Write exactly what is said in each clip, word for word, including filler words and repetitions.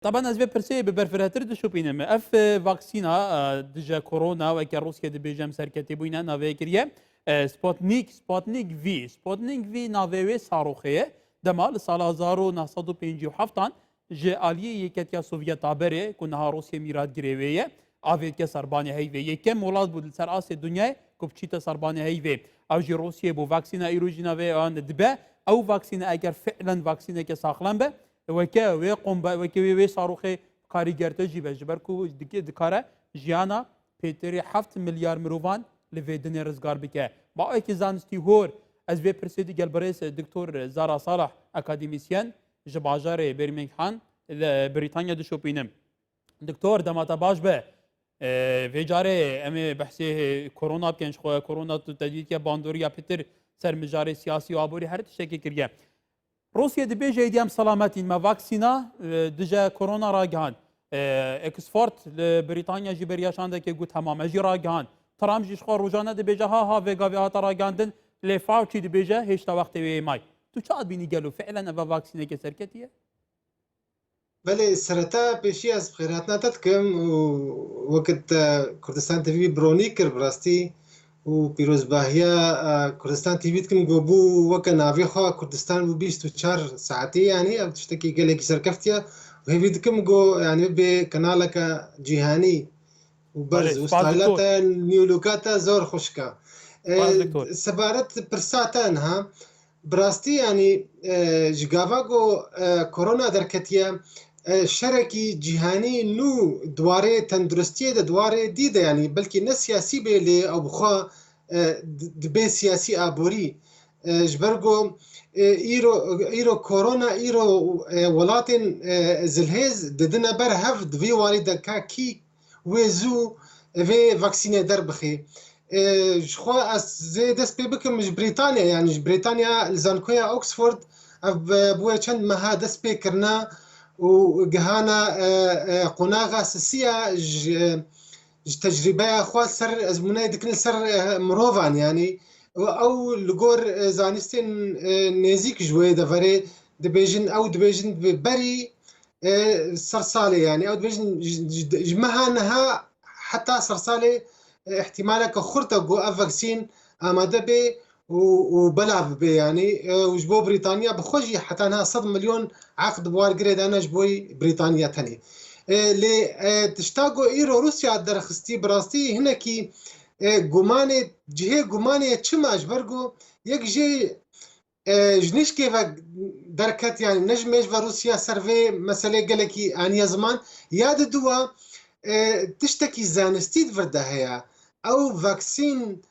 Taban ez vê pirsê bi berfirehtir dişopînim. Ev, e, vaksîna, e, dije korona, weke Rûsye dibêje, em serketî bûyne, navê kiriye, e, Sputnik, Sputnik V. Sputnik V navê wê saroxê ye. Dema li sala hezar û neh sed û pêncî û heftan ji aliyê Yeketiya Sovyeta berê, ku niha Rûsye mîratgirê wê ye, avêtke serbanê heyvê. Yekem welat bû li ser astê dinyayê ku biçîte serbanê heyvê. Ew jî Rûsye bû. Vaksîna îro jî navê wan dibe. Ew vaksîne eger fi'len vaksîneke saxlem be, weke wê qombe, weke wê, wê saroxê karîgerte jî be, ji ber ku dike-, dikare jiyana pêtirî heft milyar mirovan li vê dinê rizgar bike. Bawekî zanistî hor, ez vê pirsê digel birêz Doktor Zara Salah, akademîsyen ji bajarê Birmingham li Brîtanya dişopînim. Doktor, dema te baş be. Ee, vê carê em ê behsê korona bikin, ji xwe korona tu tedîtiye bandoriya pitir ser mijarê siyasî û aborî her tiştekê kiriye. Rûsye dibêje êdî em selamet in, me vaksîna, e, dije korona ragihand. E, Oxford li Brîtanya jî beriya şandekê got hema me jî ragihand. Trump jî ji xwe rojane dibêje ha ha vê gavê hate ragihandin, lê Fauci dibêje hêşta wextê wê yê may. Tu çawa dibînî gelo fi'len eva vaksîneke serketî ye? Belê, sereta pêşî ez bi xêrhatina te dikim û wekî te Kurdistan T V bi ronî kir bi rastî û pîrozbahiya, e, Kurdistan T V dikim ku bû weke navê xwe Kurdistan bû bîst û çar saetî, yanî ev tiştekî gelekî serkeftiye û hêvî dikim ku, yanî, bê kanaleke cîhanî û berz Belê, û spas stayla doktor. Te nîwlûka te zor xweşik e. E, Spas doktor. Sebaret pirsa te niha, bi rastî, yanî, e, ji gava ku, e, korona derketiye, e, şerekî cîhanî nû di warê tenduristiyê de, di warê dî de, yanî belkî ne siyasî bê, lê ew bi xwe, e, di-, dibe siyasî aborî. E, ji ber ku, e, îro, îro korona, îro, e, welatên, e, zilhêz didine ber hev di vê warî de ka kî wê zû vê vaksînê derbixe. E, ji xwe ez zê dest pê bikim ji Brîtanya, yanî ji Brîtanya li Zankoya Oxford ev bi, bi wê çend meha dest pê kirine û gihana, e, e, qonaxa sisiya ji, ji tecrîbeya xwe ser ezmûneyê dikin li ser, e, mirovan, yanî ew li gor, e, zanistên, e, nêzîk ji wê deverê dibêjin, ew dibêjin bi berî e, ser salê, yanî ew dibêjin ji, ji, ji meha niha heta ser salê, e, ihtimaleke xurt e ku ev vaksîn amade bê û, û belav bibe, yanî, e, û ji bo Brîtanya bi xwe jî heta niha sed milyon eqd bi wargirê dane ji bo Brîtanya tenê. E, lê, e, tişta ku îro Rûsya derxistî bi rastî hinekî, e, gumanê, cihê gumanê ye. Çima? Ji ber ku yek jê e, ji nişkê ve derket, yanî ne ji mêj ve Rûsya ser vê meselê gelekî aniye ziman. Ya diduwa, e, tiştekî zanistî di vir de heye. Ew vaksîn,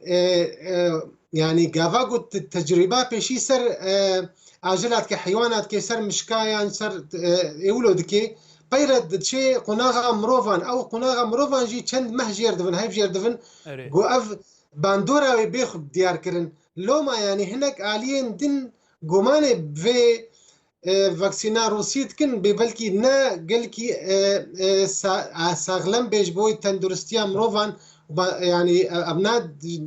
e, e, yanî gava ku te-, tecrîba pêşî ser, e, ajila dike, heywana dike, ser mişka yan ser, e, êwilo dike, peyre diçe qonaxa mirovan. Ew qonaxa mirovan jî çend meh jêr dibin, heyv jêr dibin. Erê. Ku ev bandora wê bê xwe diyar kirin. Loma, yanî hinek aliyên din gumanê bi vê, e, vaksîna Rûsî dikin, bê belkî ne gelkî, e, e, sa-, a, saxlem bê ji bo tenduristiya mirovan, ba-, yanî, e, ev na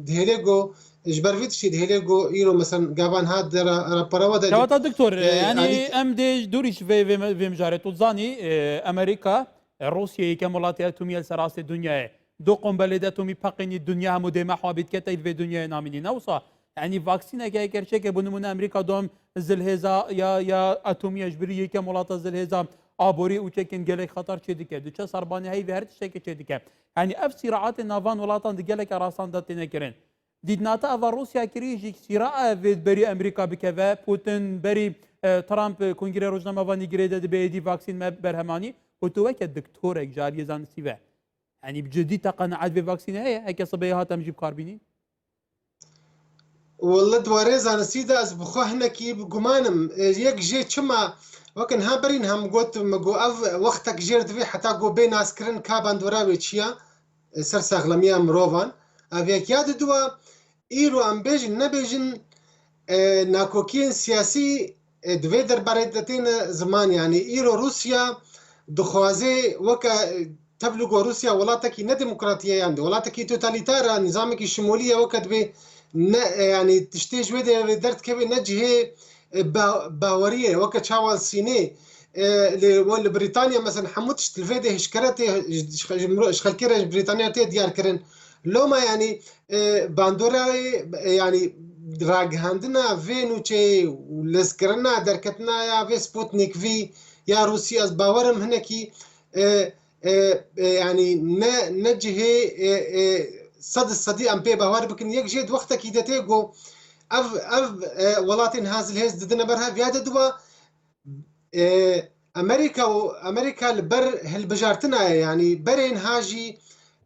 dihêle ku, ji ber vê tiştî dihêle ku îro, mesela, gavan hat de ra-, rapora we de Kewata doktor, e, yanî alî- em dê dûrî ji vê, vê, vê mijarê tu zanî, e, Amerîka, e, Rûsya yekem welatê etomî ye li ser astê dinyayê. Du qombelê de etomî peqînî dinya hemû dê mehwa bît kete vê dinyayê namînî. Ne wisa? Yanî vaksîneke eger çêke, bo nimûne Amerîka dom zilhêza ya, ya etomî ye, ji birî yekem welata zilhêza aborî û çekên gelek xeter çêdike. Diçe serbanê heyvê her tiştekê çêdike. Yanî ev sîraatê navan welatan di geleke rastan de têne kirin. Dîtina te eva Rûsya kirî jî sîraa vê berî Amerîka bikeve. Putin berî, e, Trump, e, Kongrê Rojnamevanî girê de dibe êdî vaksîn me berhemanî. Û tu weke doktorek ji aliyê zanistî ve, yanî bi cidî te qenaet vê vaksînê heye? Heke sibê hat em jî bi kar bînîn? Welle di warê zanistî de ez bi xwe hinekî bi guman im. E, yek jê çima, weke niha berî niha min got, min got ev wextek jêr divê heta ku bê naskirin ka bandora wê çi ya, e, ser saxlemiya mirovan. Ev yek. Ya diduwa, îro em bêjin nebêjin, e, nakokiyên siyasî, e, di vê derbarê de têne ziman, yanî îro Rûsya dixwaze weke, e, tevlî ku Rûsya welatekî ne demokratî ye, yan welatekî totalîtar e, nîzamekî şimolî ye, weke dibê ne, e, yanî tiştê ji wê derê derdikeve ne cihê, e, ba-, bawerî ye, weke çawa Sînê, E, li, we li Brîtanya, mesela, hemû tişt li vê de hişkere tê, ji, ji, ji miro-, ji xelkê re, ji Brîtanya tê diyar kirin. Loma, yanî, e, bandorayê, e, yanî, ragihandina vê nûçeyê û lezkirina derketina ya vê Sputnik V ya Rûsî, ez bawer im hinekî, e, e, e, yanî, ne, ne cihê, e, e, sed sedî em pê bawer bikin. Yek jê di wextekî de tê ku ev, ev, e, welatên ha zilhêz didine ber hev ya de diwa, E, Amerîka û Amerîka li ber hilbijartina ye, yanî berên ha jî,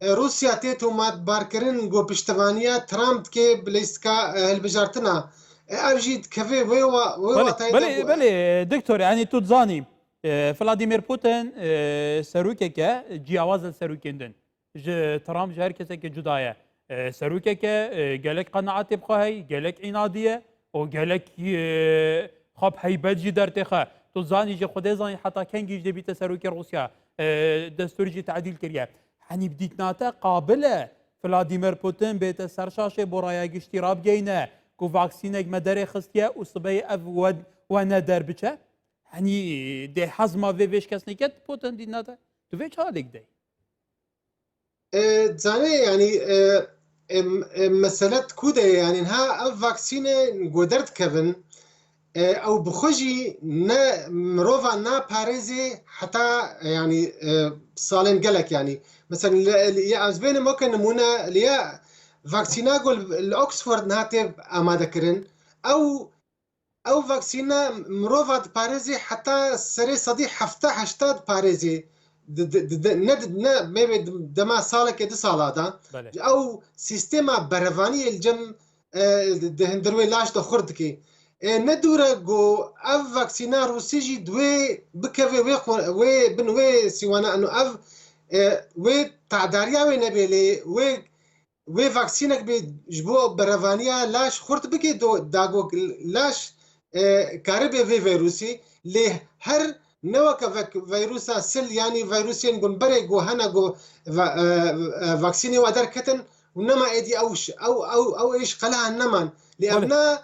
e, Rûsya tê tomatbarkirin ku piştevaniya Trump dike bi lîstika, e, hilbijartina. E, ev jî dikeve wê wa-, wê Belê, watayê de belê, ku belê, doktor, yanî tu dizanî, e, Vladimir Putin, e, serokeke ciyawaz li serokên din. Ji Trump, ji her kesekî cuda ye. E, serokeke, e, gelek qenaetê bi xwe heye, gelek înadî ye û gelek, e, xwe bi heybet jî dertêxe. Tu zanî jî Xwedê zanî heta kengî jî dê bîte serokê Rûsya. E, destûr jî tedîl kiriye. Henî bi dîtina te qabil e Vladimir Putin bête ser şaşê bo raya giştî rabigeyne ku vaksînek me derê xistiye û sibeyê ev we, we ne derbiçe? Henî dê hezma vê vêşkesnêke Putin dîtina te? Tu vê çi halêk dey? E, zanê, yanî, e, e, e, mesele di ku de ye? Yanî, ha, ev vaksîne ku derdikevin, e, ew bi xwe jî ne mirova naparêzê heta, e, yanî, e, salên gelek, yanî. Mesela, li, li, ya ez bênim weke nimûne, li ya vaksîna ku li, li Oxford niha tê amade kirin, ew Ew vaksîna mirova diparêzê heta serê sedî hefta heşta diparêzê. Di, di, di, di, ne, di, ne, meyvê di, dema salekê du sala da. Belê. Ew sîstema berevaniyê li cem, e, di, di hundir wê laş de xurt dike. E, ne dûr e ku ev vaksîna Rûsî jî di wê bikeve wê xwe-, wê bin wê sîwana eno ev, e, wê tadariya wê nebê lê wê wê vaksînek bê ji bo berevaniya laş xurt bike do, da ku laş, e, karibe vê vîrusî, lê her ne weke vek-, vîrusa sil, yanî vîrusên gunberê ku hene ku va-, e, e, vaksînê we derketin û nema êdî ew ş-, ew, ew, ew êş qelehan neman. Lê ev Belê. na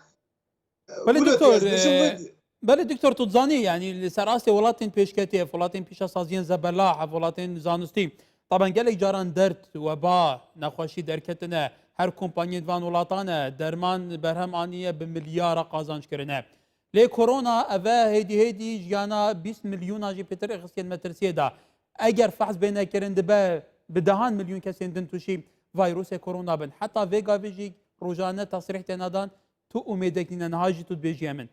Belê Wilo doktor, tê, ez bêjim e, wê belê doktor, tu dizanî, yanî li ser astê welatên pêşketî, ev welatên pîşesaziyên zebelah, ev welatên zanistî, taban gelek caran derd, weba, nexweşî derketine, her kompanyên van welatan e, derman berhem aniye, bi milyara qazanc kirine. Lê korona, ev e hêdî hêdî jiyana bîst milyona jî pêtir êxistiyên metirsiyê de. Eger fehs bêne kirin, dibe bi dehan milyon kesên din tûşî vîrusê korona bin. Heta vê gavê jî rojane tesrîh têne dan, tu umêdek nîne, niha jî tu dibêjî hemin.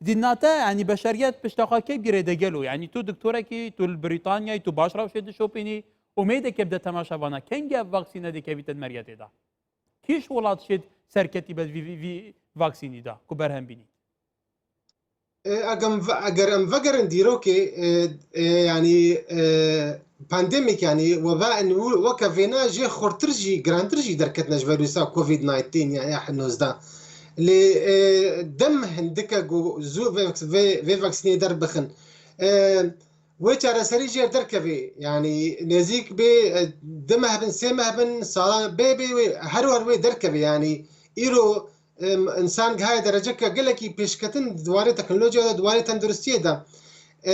Dîna te, yanî beşeriyet pişta xwe kê girêde gelo? Yanî tu doktorekî, tu li Brîtanyayî, tu baş rewşê dişopînî, umêdeke bide temaşevana. Kengî ev vaksîne dikevîte di meriyetê de? Kîş welat şêt serketî be vî, vî, vî vaksînî de ku berhem bînî? E, eger em ve-, eger em vegerin dîrokê, e, e, yanî, e, pandemîk, yanî weba in wi-, weke vêna jê xurtir jî, girantir jî derketine ji vîrusa covid nineteen ya, ya nozdeh. Lê, e, dem hindike ku zû vê, vê, vê vaksînê derbixin. E, wê çareserî jê derkeve. Yanî nêzîk bê, e, du meh bin, sê meh bin, sala bê, bê wê, her wer wê derkeve. Yanî îro, em, însan gihaye dereceke gelekî pêşketin di warê teknolojiya de, di warê tenduristiyê de. E,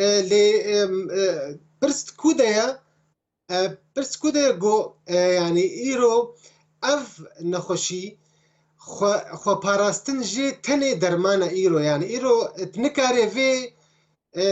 e, lê, em, e, pirs ku de ye? E, pirs ku de ye ku, e, yanî îro ev nexweşî xwe, xwe parastin jê tenê derman e îro. Yanî îro tu nikarê vê e,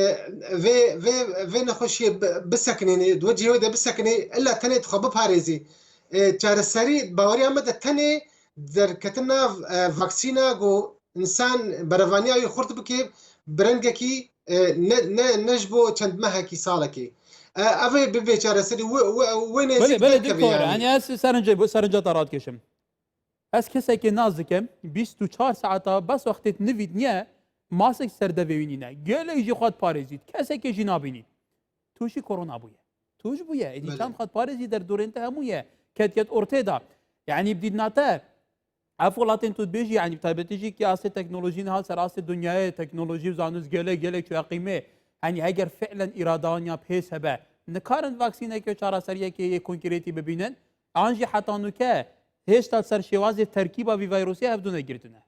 vê, vê, vê nexweşiyê bi-, bisekinênê, di wê cihê de bisekinê, illa tenê dixwe biparêzî. E, çareserî, baweriya me de tenê derketina, e, vaksîna ku însan berevaniya wî xurt bike, bi rengekî, e, ne, ne, ne ji bo çend mehekî, salekî. E, ev ê bibe çareserî, wê, wê, wê nêzîk Belê, belê, derkeve doktor, yanî. Hani ez serince, bu serince te radikeşim. Ez kesekê nas dikim, bîst û çar saeta bes wextê nivît niye, mask ser devê wî nîne. Gelek jî xwe diparêzît, kesekê jî nabînît. Tu jî korona bûye. Tu jî bûye. Êdî Belê. çend xwe diparêzî derdorên te hemû ye. Ket ket ortê de. Yanî bi dîtina te, ev welatên tu dibêjî, yanî bi taybetî jî ki astê teknolojî niha ser astê dinyayê teknolojî û zanist gelek, gelek çûye qîmê. Yanî heger fi'len îradeyan ya pês hebe, nikarin vaksînekê û çareseriyekê yê konkrêtî bibînin? An jî heta nûke hêşta ser şêwazê terkîba vî vayrosê hevdû negirtine?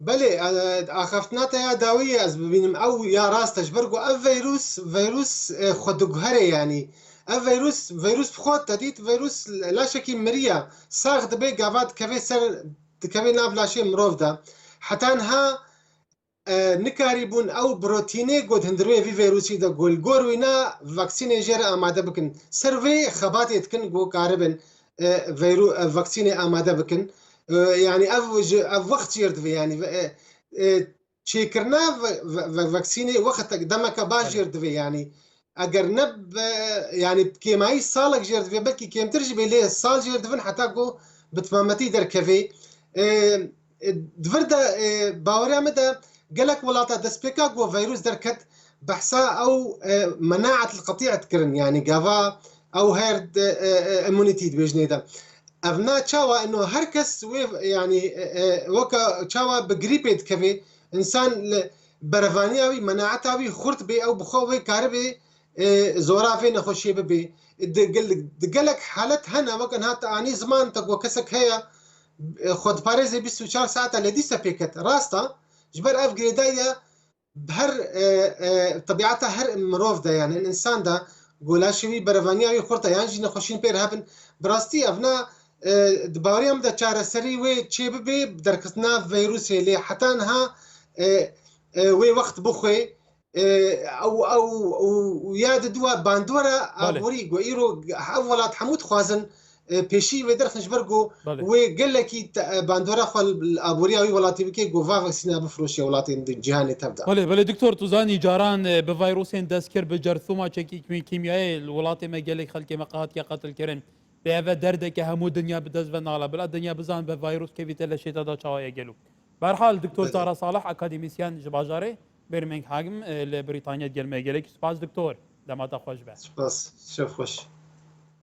Belê, e, axaftina te ya dawî ye, ez bibînim ew ya rast e, ji ber ku ev veyrûs, veyrûs, e, xwe diguhere, yanî. Ev veyrûs, veyrûs bi xwe te dît, veyrûs laşekî miriye. Sax dibe, gava dikeve ser, dikeve nav laşê mirov de. Heta niha, e, nikarîbûn ew protînê ku di hundirê vî veyrûsî de ku li gor wîna vaksînê jê re amade bikin. Ser vê xebatê dikin ku karibin, e, veyrû-, e, vaksînê amade bikin. E, yanî ev ji, ev wext jêr divê, yanî, e, e, çêkirina ve-, ve-, ve-, vaksînê wextek demeke baş Belê. jêr divê, yanî. Eger ne be, yanî kêmayî salek jêr divê, belkî kêmtir jî bê, lê sal jêr divin heta ku bi timametî derkevê. E, e, di vir de, e, baweriya min de gelek welata destpêka ku veyrûs derket, behsa ew, e, menaet li qetî dikirin, yanî gava ew herd, e, e, e, immunity dibêjinê de. Ev na çawa ino her kes wê, yanî, e, e, weke çawa bi grîpê dikevê, însan li berevaniya wî, menaeta wî xurt bê, ew bi xwe wê karibê, e, zora vê nexweşiyê bibê. Di gel-, di gelek halet hene, weke niha te anî ziman te ku kesek heye, e, xwe diparêzê bîst û çar saeta lê dîsa pê ket. Rast e, ji ber ev girêdayî ye, her, e, e, tebiata her mirov de, yani însan de, ku laşê wî, berevaniya wî xurt e, yan jî nexweşîn pê re hebin. Bi rastî ev na, e, di baweriya min de çareserî wê çê bibe, bi derketina veyrûsê, lê heta niha, e, e, wê wext bixwe, e, ew, ew, ew ya di dua bandora Belê. aborî, ku îro ev welat hemû dixwazin, e, pêşî wê derxin, ji ber ku Belê. wê gelekî te-, e, bandora xwe li aboriya wî welatî bike, ku va vaksîna bifiroşe welatên di cîhanê tev de. Belê, belê, doktor, tu zanî caran, e, bi vayrosên destkir, bi certhûma çekî kî-, kîmyayê li welatê me gelek xelkê me hatiye qetilkirin. Bê eve derdeke hemû dinya bi dest ve nala. Bila dinya bizan ve vayros kevîte leşê te da çawa ye gelo. Bi her hal, doktor Belê. Tara Salih, akademîsyen ji bajarê Birmingham, e, li Brîtanya, digel me ye. Gelek spas, doktor. Dema te xweş be. Spas. Şev xweş.